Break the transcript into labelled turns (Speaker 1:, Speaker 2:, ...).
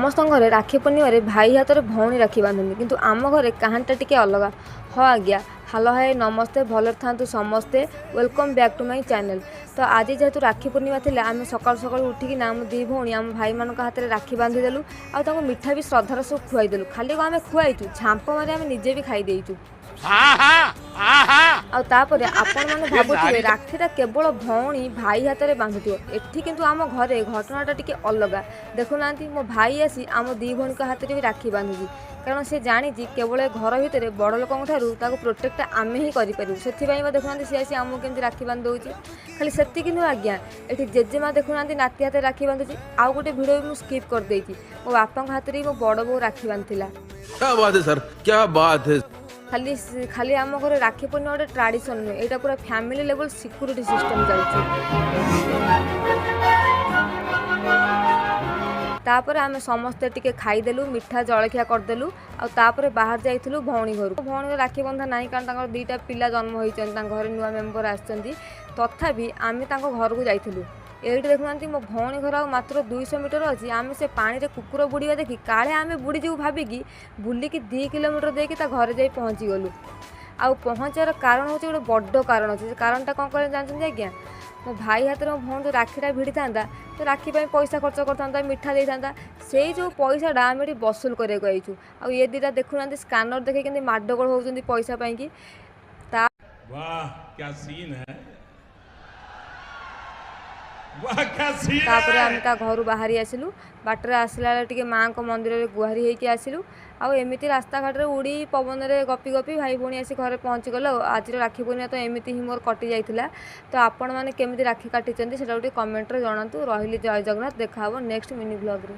Speaker 1: ସମସ୍ତଙ୍କ ଘରେ ରାକ୍ଷୀ ପୂର୍ଣ୍ଣିମାରେ ଭାଇ ହାତରେ ଭଉଣୀ ରାକ୍ଷୀ ବାନ୍ଧନ୍ତି, କିନ୍ତୁ ଆମ ଘରେ କାହାଣୀଟା ଟିକେ ଅଲଗା। ହଁ ଆଜ୍ଞା, ହାଲୋ, ହାଏ, ନମସ୍ତେ, ଭଲରେ ଥାନ୍ତୁ ସମସ୍ତେ। Welcome back to my channel. ତ ଆଜି ଯେହେତୁ ରାକ୍ଷୀ ପୂର୍ଣ୍ଣିମା ଥିଲା, ଆମେ ସକାଳୁ ସକାଳୁ ଉଠିକିନା ଆମ ଦୁଇ ଭଉଣୀ ଆମ ଭାଇମାନଙ୍କ ହାତରେ ରାକ୍ଷୀ ବାନ୍ଧିଦେଲୁ ଆଉ ତାଙ୍କୁ ମିଠା ବି ଶ୍ରଦ୍ଧାର ସହ ଖୁଆଇଦେଲୁ। ଖାଲି କ'ଣ ଆମେ ଖୁଆଇଛୁ, ଝାମ୍ପ ମାରି ଆମେ ନିଜେ ବି ଖାଇ ଦେଇଛୁ। ଆଉ ତାପରେ ଆପଣମାନେ ଭାବୁଥିବେ, ରାକ୍ଷୀଟା କେବଳ ଭଉଣୀ ଭାଇ ହାତରେ ବାନ୍ଧୁଥିବ। ଏଠି କିନ୍ତୁ ଆମ ଘରେ ଘଟଣାଟା ଟିକେ ଅଲଗା। ଦେଖୁନାହାନ୍ତି, ମୋ ଭାଇ ଆସି ଆମ ଦୁଇ ଭଉଣୀଙ୍କ ହାତରେ ବି ରାକ୍ଷୀ ବାନ୍ଧୁଛି, କାରଣ ସେ ଜାଣିଛି କେବଳ ଏ ଘର ଭିତରେ ବଡ଼ ଲୋକଙ୍କ ଠାରୁ ତାକୁ ପ୍ରୋଟେକ୍ଟ ଆମେ ହିଁ କରିପାରିବୁ। ସେଥିପାଇଁ ବା ଦେଖୁନାହାନ୍ତି, ସେ ଆସି ଆମକୁ କେମିତି ରାକ୍ଷୀ ବାନ୍ଧି ଦେଉଛି। ଖାଲି ସେତିକି ନୁହେଁ ଆଜ୍ଞା, ଏଠି ଜେଜେମା ଦେଖୁନାହାନ୍ତି, ନାତି ହାତରେ ରାକ୍ଷୀ ବାନ୍ଧୁଛି। ଆଉ ଗୋଟେ ଭିଡ଼ିଓ ବି ମୁଁ ସ୍କିପ୍ କରିଦେଇଛି। ମୋ ବାପାଙ୍କ ହାତରେ ବି ମୋ ବଡ଼ ବୋଉ ରାକ୍ଷୀ ବାନ୍ଧିଥିଲା।
Speaker 2: क्या बात है सर, क्या बात है!
Speaker 1: ଖାଲି ଖାଲି ଆମ ଘରେ ରାକ୍ଷୀ ପୂର୍ଣ୍ଣିମା ଗୋଟେ ଟ୍ରାଡ଼ିସନ୍ ନୁହେଁ, ଏଇଟା ପୁରା ଫ୍ୟାମିଲି ଲେଭେଲ୍ ସିକ୍ୟୁରିଟି ସିଷ୍ଟମ୍ ଚାଲିଛି। ତାପରେ ଆମେ ସମସ୍ତେ ଟିକେ ଖାଇଦେଲୁ, ମିଠା ଜଳଖିଆ କରିଦେଲୁ ଆଉ ତାପରେ ବାହାରି ଯାଇଥିଲୁ ଭଉଣୀ ଘରୁ। ଭଉଣୀର ରାକ୍ଷୀ ବନ୍ଧା ନାହିଁ, କାରଣ ତାଙ୍କର ଦୁଇଟା ପିଲା ଜନ୍ମ ହୋଇଛନ୍ତି, ତାଙ୍କ ଘରେ ନୂଆ ମେମ୍ବର ଆସିଛନ୍ତି। ତଥାପି ଆମେ ତାଙ୍କ ଘରକୁ ଯାଇଥିଲୁ। ଏଇଠି ଦେଖୁନାହାନ୍ତି, ମୋ ଭଉଣୀ ଘର ଆଉ ମାତ୍ର 200 ମିଟର ଅଛି। ଆମେ ସେ ପାଣିରେ କୁକୁର ବୁଡ଼ିବା ଦେଖି କାଳେ ଆମେ ବୁଡ଼ିଯିବୁ ଭାବିକି ବୁଲିକି 2 କିଲୋମିଟର ଦେଇକି ତା ଘରେ ଯାଇ ପହଞ୍ଚିଗଲୁ। ଆଉ ପହଞ୍ଚିବାର କାରଣ ହେଉଛି, ଗୋଟେ ବଡ଼ କାରଣ ଅଛି। ସେ କାରଣଟା କ'ଣ କହିଲେ ଜାଣିଛନ୍ତି ଆଜ୍ଞା? ମୋ ଭାଇ ହାତରେ ମୋ ଭଉଣୀ ଯେଉଁ ରାକ୍ଷୀଟା ଭିଡ଼ିଥାନ୍ତା, ତ ରାକ୍ଷୀ ପାଇଁ ପଇସା ଖର୍ଚ୍ଚ କରିଥାନ୍ତା, ମିଠା ଦେଇଥାନ୍ତା, ସେଇ ଯେଉଁ ପଇସାଟା ଆମେ ଏଠି ବସୁଲ କରିବାକୁ ଆଇଛୁ। ଆଉ ଏ ଦୁଇଟା ଦେଖୁନାହାନ୍ତି, ସ୍କାନର ଦେଖେଇ କେମିତି ମାଡ଼ଗୋଳ ହେଉଛନ୍ତି ପଇସା ପାଇଁକି ତା
Speaker 3: वाह, क्या सीन है! वाह, क्या सीन
Speaker 1: ତାପରେ
Speaker 3: है!
Speaker 1: ଆମେ ତା ଘରୁ ବାହାରି ଆସିଲୁ। ବାଟରେ ଆସିଲା ବେଳେ ଟିକେ ମାଆଙ୍କ ମନ୍ଦିରରେ ଗୁହାରି ହେଇକି ଆସିଲୁ। ଆଉ ଏମିତି ରାସ୍ତାଘାଟରେ ଉଡ଼ି ପବନରେ ଗପି ଗପି ଭାଇ ଭଉଣୀ ଆସି ଘରେ ପହଞ୍ଚିଗଲୁ। ଆଉ ଆଜିର ରାକ୍ଷୀ ପୂର୍ଣ୍ଣିମା ତ ଏମିତି ହିଁ ମୋର କଟି ଯାଇଥିଲା। ତ ଆପଣମାନେ କେମିତି ରାକ୍ଷୀ କାଟିଛନ୍ତି, ସେଇଟା ଟିକେ କମେଣ୍ଟରେ ଜଣାନ୍ତୁ। ରହିଲି, ଜୟ ଜଗନ୍ନାଥ। ଦେଖା ହେବ ନେକ୍ସଟ ମିନି ବ୍ଲଗ୍ରେ।